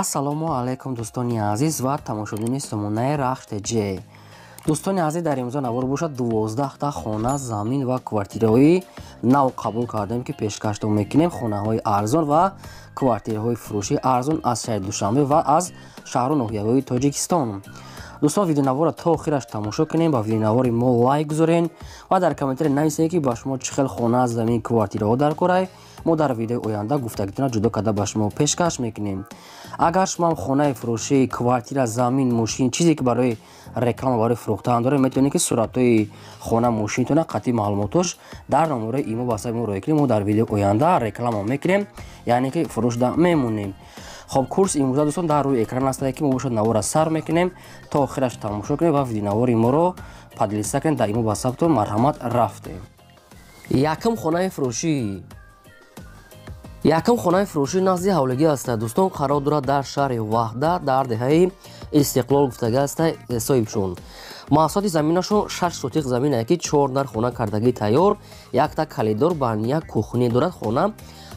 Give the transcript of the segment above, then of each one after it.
Ассалому алайкум дӯстони азиз ва тамошобинони сомонаи Рахш ТЖ. Дӯстони азиз, дар имрӯза навор бошад 12 та хона, замин ва квартираҳои нав қабул кардем, ки пешкаштон мекунем. Хонаҳои арзон ва квартираҳои фурӯшии арзон аз шаҳри Душанбе ва аз шаҳру ноҳияҳои Тоҷикистон. Дӯстон, видеонаворро то охираш тамошо кунем, ба видеонавори мо лайк гузорен ва дар комментария нависед, ки ба шумо чӣ хел хона, замин, квартираҳо дар корай. Мо дар видеои оянда гуфтагитона ҷудо карда ба шумо пешкаш мекунем. Агар шумо ҳам хонаи фурӯшӣ, квартира, замин, мошин, чизе ки барои реклама, барои фурӯхтан доред, метавонед, ки суратҳои хона, мошинтона қатъи маълумотош дар номерои имо ватсапи мо роя кунем. Мо дар видеои оянда реклама мекунем, яъне ки фурӯшда мемонем. Хоб, курс имрӯза, дӯстон, дар рӯи экран аст, ки мо бошад навора сар мекунем, то охираш тамошо кунем ва видеонавори моро поделиться кунем дар имо ватсаптон. Марҳамат, рафтем. Якум хонаи фурӯшӣ. Якум хонаи фурӯшӣ назди ҳавлигӣ аст, дӯстон, қарор дорад дар шаҳри Ваҳдат, дар деҳаи Истиқлол гуфтагӣ аст соҳибшон. Масоҳати заминашон 6 сотиқ замин, ки 4 дар хона кардагӣ тайёр, якта калидор ба як кухня дорад. Хона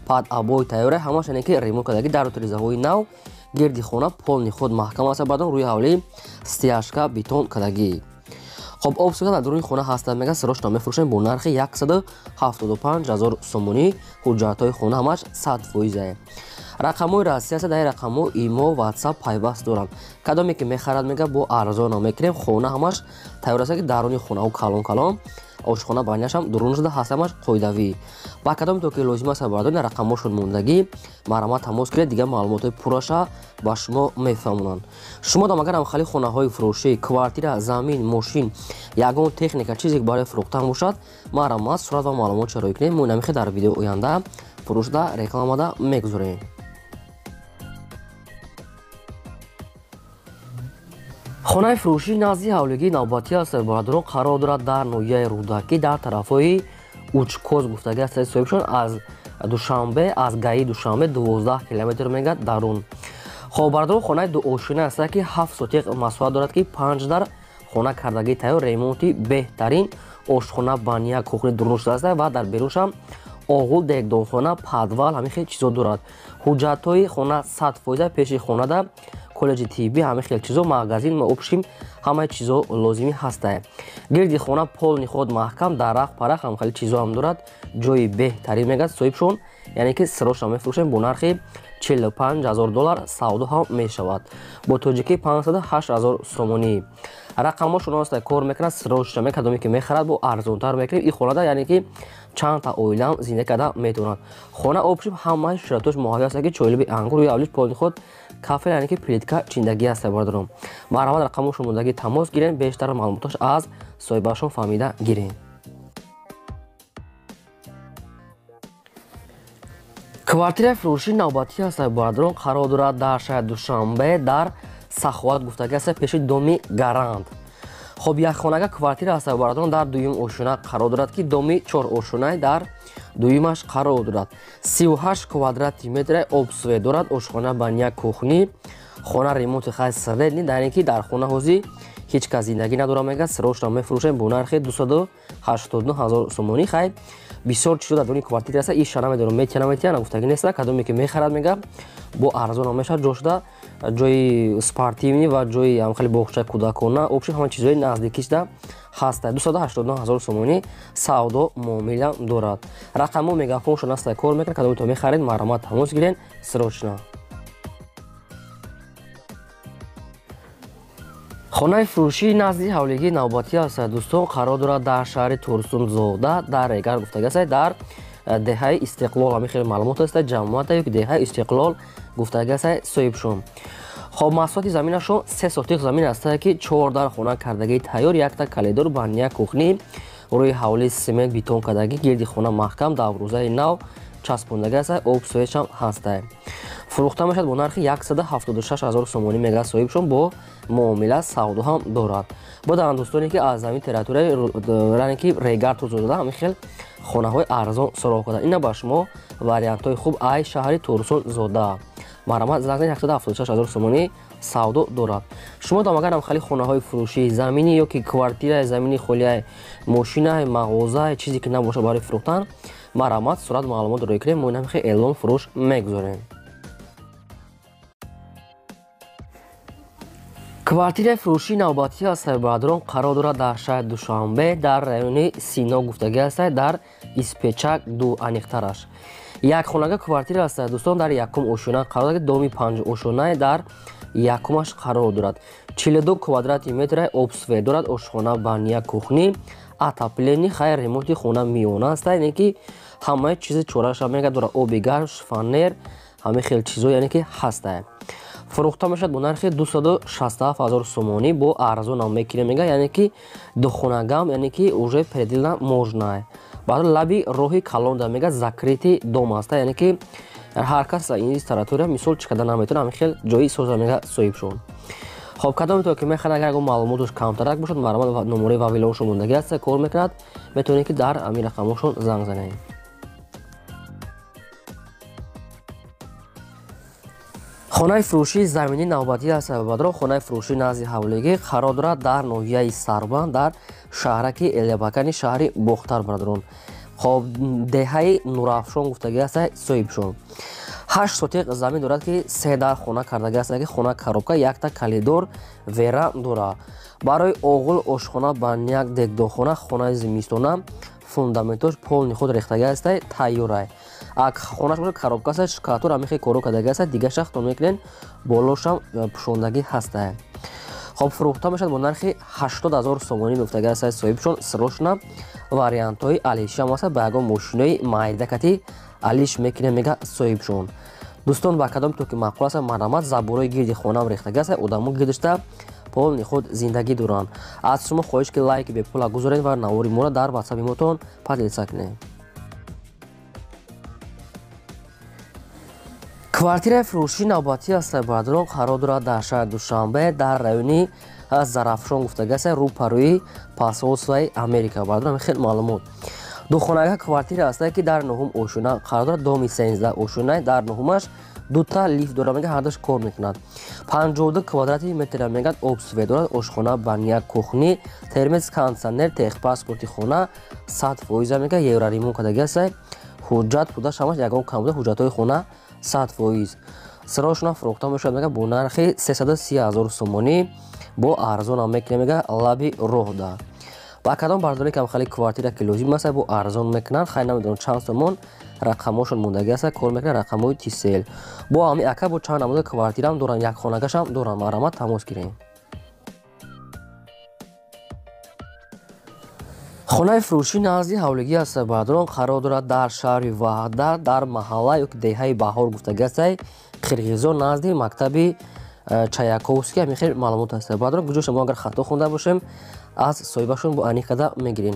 под обои тайёра, ҳамаш яъне ки ремонт кардагӣ, дару тирезаҳои нав, гирди хона полный худ маҳкам аст. Баъдон рӯи ҳавлӣ стяжка бетон кардагӣ. Хоб, об дар дуруни хона ҳастанд, мега сирошро мефурӯшем бо нархи 175 ҳазор сомонӣ. Ҳуҷҷатҳои хона ҳамаш 100 фоизае. Рақамҳои Россия аст, дар рақамҳо имо, ватсап пайваст доранд. Кадоме ки мехарад, мега бо арзона мекунем. Хона ҳамаш тайёр аст, ки даруни хонаҳо калон калон, ошхона баняшам дурун шуда ҳаст, ҳамаш қоидавӣ. Ба кадоме то ки лозим аст, бардоред, рақамҳошон мондагӣ, марҳамат, тамос кунед, дигар маълумотҳои пурраша ба шумо мефаҳмонанд. Шумо дам агар ҳамхали хонаҳои фурӯшӣ, квартира, замин, мошин, ягон техника, чизе ки барои фурӯхтан бошад, марҳамат, сурат ва маълумотшо роӣ кунед. Мо инамихе дар видеои оянда фурӯшда рекламада мегузорем. Хонаи фурӯшӣ назди ҳавлигии навбатӣ аст, бародарон, қарор дорад дар ноҳияи Рӯдакӣ, дар тарафҳои Учкоз гуфтагӣ аст соҳибшон. Аз Душанбе, аз ГАИ Душанбе 12 километр мегад дарун. Хоб, бародарон, хонаи дуошина аст, ки 7 сотиқ масоҳат дорад, ки 5 дар хона кардагӣ тайёр, ремонти беҳтарин, ошхона, баня, кухня дурун шудааст ва дар беруншам оғул, дегдонхона, подвал, ҳамин хел чизо дорад. Ҳуҷҷатҳои хона 100 фоиза. Пеши хонада коллеҷи тиббӣ, ҳамин хел чизо, магазин, общим ҳамаи чизо лозимӣ ҳастае. Гирди хона полный худ маҳкам, дарахт, парах, ҳам хеле чизо ҳам дорад. Ҷои беҳтарин мегад соҳибшон, яъне ки сирошро мефурӯшем бо нархи 45 ҳазор доллар, савдо ҳам мешавад. Бо тоҷикӣ 508 ҳазор сомонӣ. Рақамҳошон аст, кор мекунад, сирошро мекадоме ки мехарад, бо арзонтар мекунем. Ин хонада яъне ки чандта оилаам зиндагӣ карда метавонад. Хона общим ҳамаи шароитош муҳайё аст, ки чойлиби ангур рӯи ҳавлиш полный худ кафел, яъне ки плитка чиндагӣ аст, бародарон. Марҳамат, рақамҳошон мондагӣ, тамос гирем, бештар маълумотош аз соҳибашон фаҳмида гирем. Квартираи фурӯшии навбатӣ аст, бародарон, қарор дорад дар шаҳри Душанбе, дар Саховат гуфтагӣ аст, пеши доми Гарант. Хоб, якхонага квартира аст, бародарон, дар дуюм ошёна қарор дорад, ки доми 4 ошёнаи дар дуюмаш қарор дорад. 38 квадрати метра, обсвет дорад, ошхона, баня, кухня. Хона ремонти хай средний, дар ин ки дар хона ҳозир ҳеҷ кас зиндагӣ надорад, мега сирошро мефурӯшем бо нархи 289 ҳазор сомонӣ. Хай, бисёр чизо дар дуруни квартира аст, иша намедонам метия наметия, нагуфтагӣ нест. Кадоме ки мехарад, мега бо арзона мешавад. Ҷо шуда ҷои спортивный ва ҷои ҳамхели боғчаи кӯдакона, общем ҳама чизҳои наздикишда ҳаста. 289 ҳазор сомонӣ савдо муомила дорад. Рақамҳо мегафоншон аст, кор мекунад. Кадоме то мехаред, марҳамат, тамос гирен срочно. Хонаи фурӯшии назди ҳавлигии навбатӣ аст, дӯстон, қарор дорад дар шаҳри Турсунзода, дар Регар гуфтагӣ аст, дар деҳаи Истиқлол. Ҳамин хеле маълумот аст, ҷамоата ё ки деҳаи Истиқлол гуфтагӣ аст соҳибшон. Хоб, масоҳати заминашон 3 сотиқ замин аст, ки 4 дар хона кардагии тайёр, якта калидор, баня, кухня, рӯи ҳавлии семент бетон кардагӣ, гирди хона маҳкам, даврӯзаи нав часпондагӣ аст, об суешам ҳастае. Фурӯхта мешавад бо нархи 176 ҳазор сомонӣ, мега соҳибшон, бо муомила савдо ҳам дорад. Бодаанд дӯстоне ки аз замин территорияи яъне ки Регар Турсунзода ҳамин хел хонаҳои арзон суроғ карданд. Ина ба шумо вариантҳои хуб ай шаҳри Турсунзода. Марҳамат, занг занед, 176 ҳазор сомонӣ савдо дорад. Шумо дам агар ҳамхали хонаҳои фурӯшӣ, заминӣ ё ки квартираи замини холияи, мошинаи, мағозаи, чизе ки набошад барои фурӯхтан, марҳамат, сурат маълумот роӣ кунем, мо инам хел эълон фурӯш мегузорем. Квартираи фурӯшии навбатӣ аст бародарон, қарор дорад дар шаҳри Душанбе, дар райони Сино гуфтагӣ аст, дар Испечак 2 аниқтараш. Як хонага квартира аст дӯстон, дар якум ошёна қарор дорад, доми 5 ошёнаи дар якумаш қарор дорад. 42 квадрати метра обсвет дорад, ошхона, баня, кухни, отопление, хайр ремонти хона миёна аст, яъне ки ҳамаи чизи чораша мега дорад, оби гарм, шифонер, ҳамаи хел чизо яъне ки ҳастае. Фурӯхта мешавад бо нархи 267 ҳазор сомонӣ, бо арзонам мекунем мега, яъне ки духонагам, яъне ки уже предельно можно. Баъд лаби роҳи калонда мега закрытый дом аст, яъне ки ҳар кас ин территория мисол чӣ када наметавонад, ҳамин хел ҷои соза мега соҳибшон. Хоб, кадоме то ки мехоҳад, агар ягон маълумоташ камтарак бошад, марҳамат, номерои вавилоншон мондагӣ аст, кор мекунад, метавонед ки дар ҳамин рақамҳошон занг занед. Хонаи фурӯшии заминии навбатӣ аст бародарон, хонаи фурӯшии назди ҳавлигӣ қарор дорад дар ноҳияи Сарбанд, дар шаҳраки Элебакани шаҳри Бохтар бародарон. Хоб, деҳаи Нурафшон гуфтагӣ аст соҳибшон. 8 сотиқ замин дорад ки 3 дар хона кардагӣ аст, ки хона коробка, якта калидор, вера дорад. Барои оғул ошхона, баняк, дегдохона, хонаи зимистона, фундаментош полни худ рехтагӣ аст, тайёрай. Ак хонаш бошад коробка аст, шкатур ҳамин коро кардагӣ аст, дига шахтон мекунен, болошам пӯшондагӣ ҳастае. Хоб, фурӯхта мешавад бо нархи 80 ҳазор сомонӣ мегуфтагӣ аст соҳибшон. Срочно вариантҳои алишам аст, ба ягон мошинои майдакати алиш мекунем мега соҳибшон. Дӯстон, ба кадом то ки маъқул аст, марҳамат, заборои гирди хонаам рехтагӣ аст, одамо гирдишта полни худ зиндагӣ доранд. Аз шумо хоҳиш ки лайки бепула гузоред ва навори моро дар ватсапи мотон поделиться кунед. Квартираи фурӯшии навбатӣ аст бародарон, қарор дорад дар шаҳри Душанбе, дар райони Зарафшон гуфтагӣ аст, рӯпарӯи посольствои Америка бародарон. Хеле маълумот. Духонага квартира аст ки дар нуҳум ошёна қарор дорад, доми 13 ошёна, дар нуҳумаш дута лифт дорад, мега ҳардаш кор мекунад. 52 квадрати метра мегад обсвет дорад, ошхона, баня, кухни, термес, кондиционер, техпаспорти хона 100% мега евроремонт кардагӣ аст. Ҳуҷҷат будаш ҳамаш ягон кам буда, ҳуҷҷатҳои хона 100%. Срочно фурӯхта мешавад мега бо нархи 330 ҳазор сомонӣ, бо арзонам мекунем мега лаби роҳда. Ба кадом бардоре ки хали квартира ки лозим аст, бо арзон мекунанд, хай намедонам чанд сомон, рақамҳошон мондагӣ аст, кор мекунанд рақамҳои Тисел. Бо ҳамин ака бо чанд намуда квартираам доранд, як хонагашам доранд, марҳамат тамос гирем. Хонаи фурӯшии назди ҳавлигӣ аст бародарон, қарор дорад дар шаҳри Ваҳдат, дар маҳалла ё ки деҳаи Баҳор гуфтагӣ аст, Қирғизо, назди мактаби Чаяковский. Ҳамин хел маълумот аст бародарон, куҷо шумо агар хато хонда бошем, аз соҳибашон бо аниқ карда мегирем.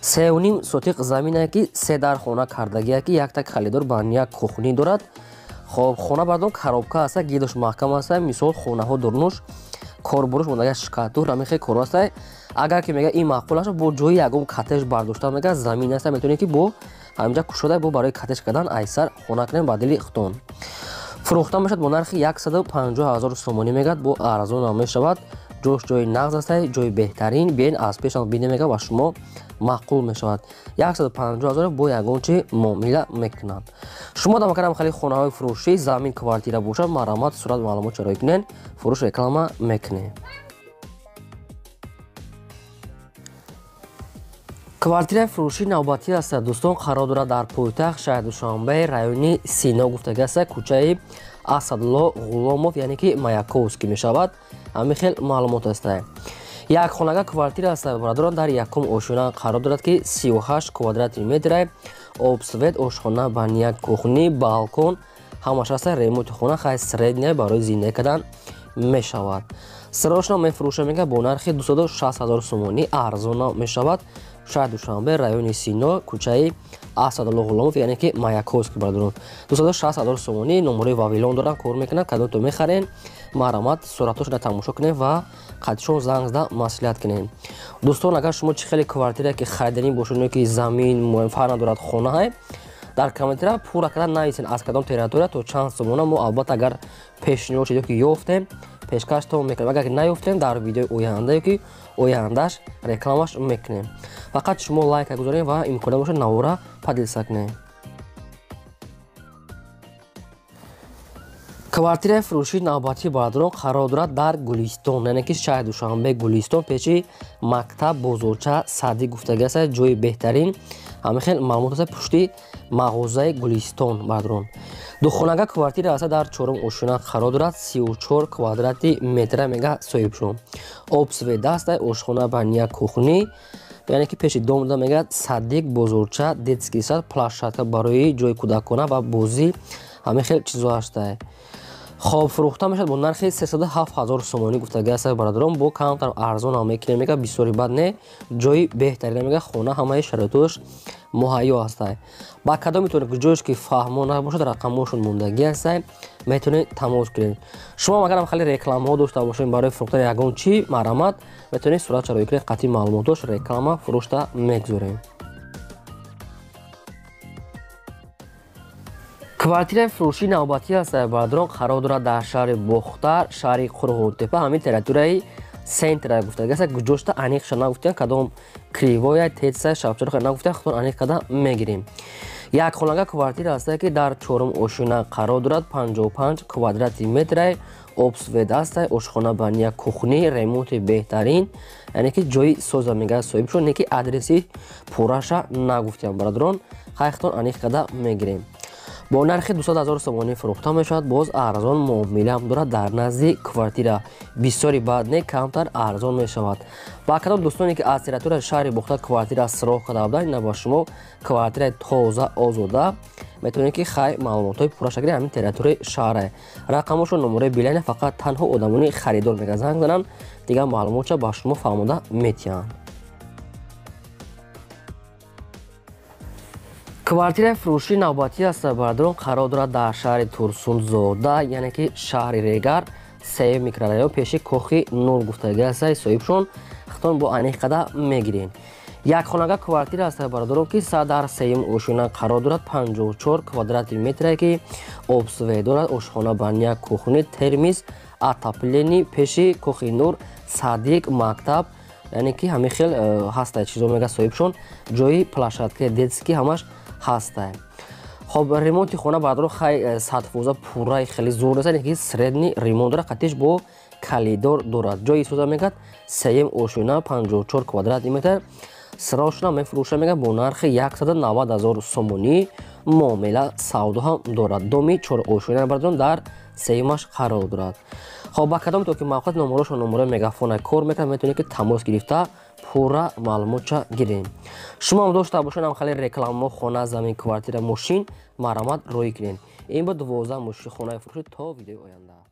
3.5 сотиқ заминае ки 3 дар хона кардагие ки якта калидор, баня, кухни дорад. Хоб, хона бародарон коробка аст, гирдаш маҳкам аст, мисол хонаҳо дурнуш корбуруш мондага шкатур ҳамин хел коро аст. Агар ки мега ин маъқул аст, бо ҷои ягон коттедж бардошта мега замин аст, метавонед ки бо ҳаминҷа кушода бо барои коттедж кардан айсар хона кунем ба дили худтон. Фурӯхта мешавад бо нархи 150 ҳазор сомонӣ мегад, бо арзонам мешавад. Ҷош ҷои нағз аст, ҷои беҳтарин, биёен аз пешам бинем мега ва шумо маъқул мешавад. 150 ҳазор бо ягон чи муомила мекунанд. Шумо дар макарам хали хонаҳои фурӯшӣ, замин, квартира бошад, марҳамат, сурат маълумот чароӣ кунед, фурӯш реклама мекунем. Квартираи фурӯшии навбатӣ аст дӯстон, қарор дорад дар пойтахт шаҳри Душанбе, райони Сино гуфтагӣ аст, кӯчаи Асадулло Ғуломов, яъне ки Маяковский мешавад. Ҳамин хел маълумот аст. Як хонага квартира аст бародарон, дар якум ошёна қарор дорад ки 38 квадрати метра, обсвет, ошхона, баня, кухни, балкон ҳамаш аст. Ремонти хона хай средняя барои зиндагӣ кардан мешавад. Срочно мефурӯша мега бо нархи 260 ҳазор сомонӣ, арзона мешавад. Шаҳри Душанбе, райони Сино, кӯчаи Асадулло Ғуломов, яъне ки Маяковский бародарон. 260 ҳазор сомонӣ, номерои Вавилон доранд, кор мекунанд, кадом то мехарен, марҳамат суратҳошро тамошо кунед ва қадшон занг зада маслиҳат кунед. Дӯстон, агар шумо чӣ хеле квартира ки хариданӣ бошед, ё ки замин фарқ надорад, хонаҳай, дар комментария пурра карда нависен аз кадом территория то чанд сомона. Мо албатта агар пешниҳод шуд ё ки ёфтем, пешкаштон мекунем. Агар наёфтем, дар видеои оянда ё ки ояндаш рекламаш мекунем. Фақат шумо лайка гузоред ва имконият бошад навора поделиться кунед. Квартираи фурӯшии навбатии бародарон қарор дорад дар Гулистон, яъне ки шаҳри Душанбе, Гулистон, пеши мактаб бозорча Садӣ гуфтагӣ аст, ҷои беҳтарин. Ҳамин хел маълумот аст пушти мағозаи Гулистон бародарон. Духонага квартира аст дар чорум ошёна қарор дорад, 34 квадрати метра мега соҳибшон. Об свет аст, ошхона баня кухни, яъне ки пеши дом да мега садик, бозорча, детский сад, площадка барои ҷои кӯдакона ва бозӣ, ҳамин хел чизо ҳастае. Хоб, фурӯхта мешавад бо нархи 307 ҳазор сомонӣ гуфтагӣ аст бародарон, бо камтар арзон ҳам мекунем мега, бисёри бад не, ҷои беҳтарин мега, хона ҳамаи шароитош муҳайё ҳастае. Ба кадом метавонед ки ҷоеш ки фаҳмо набошад, рақамҳошон мондагӣ ҳастае, метавонед тамос кунед. Шумо агарам хеле рекламаҳо дошта бошед барои фурӯхтани ягон чӣ, марҳамат, метавонед сурат чароӣ кунед, қатъи маълумотош реклама фурӯшта мегузорем. Квартираи фурӯшии навбатӣ аст бародарон, қарор дорад дар шаҳри Бохтар, шаҳри Қурғонтепа, ҳамин территорияи центра гуфтагӣ аст. Гуҷошта аниқша нагуфтем, кадом кривоя, тетса, шабчаро нагуфтем, худтон аниқ карда мегирем. Як хонага квартира аст ки дар чорум ошёна қарор дорад, 55 квадрати метрай, об свет аст, ошхона баня кухни, ремонти беҳтарин, яъне ки ҷои соза мега соҳибшон, не ки адреси пурраша нагуфтем бародарон, хайхтон аниқ карда мегирем. Бо нархи 200 ҳазор сомонӣ фурӯхта мешавад, боз арзон муомила ҳам дорад дар назди квартира. Бисёри бад не, камтар арзон мешавад. Ба кадом дӯстоне ки аз территорияи шаҳри Бохтар квартира сироғ карда буданд, ина ба шумо квартираи тоза озода, метавонед ки хай маълумотҳои пурраша гиред ҳамин территорияи шаҳре. Рақамошон номерои билайна фақат танҳо одамони харидор мега занг зананд, дигар маълумотша ба шумо фаҳмода метиҳанд. Квартираи фурӯшии навбатӣ аст бародарон, қарор дорад дар шаҳри Турсунзода, яъне ки шаҳри Регар, сеюм микрорайон, пеши Кохи Нур гуфтагӣ аст, соҳибшон худтон бо аниқ карда мегирем. Як хонага квартира аст бародарон ки дар сеюм ошёна қарор дорад, 54 квадрати метре ки об свет дорад, ошхона баня кухни, термис, отопление, пеши Кохи Нур, садик, мактаб, яъне ки ҳамин хел ҳастае чизо мега соҳибшон, ҷои площадкаи детский ҳамаш ҳастае. Хоб, ремонти хона бародарон хай 100% пурраи хеле зур нест, яъне ки средний ремонт дорад, қатиш бо калидор дорад. Ҷои соза мегӯяд сеюм ошёна, 54 квадрати метр, сирошона мефурӯша мегӯяд бо нархи 190 ҳазор сомонӣ, муомила савдо ҳам дорад. Доми чор ошёна бародарон дар сеюмаш қарор дорад. Хоб, ба кадом то ки мавқеат номерошон номерои мегафона кор мекунад, метавонед ки тамос гирифта пурра маълумотча гирем. Шумо ҳам дошта бошед ҳам хеле рекламаҳо, хона, замин, квартира, мошин, марҳамат рӯй кунед. Ин буд 12 мошини хонаи фурӯшӣ. То видеои оянда.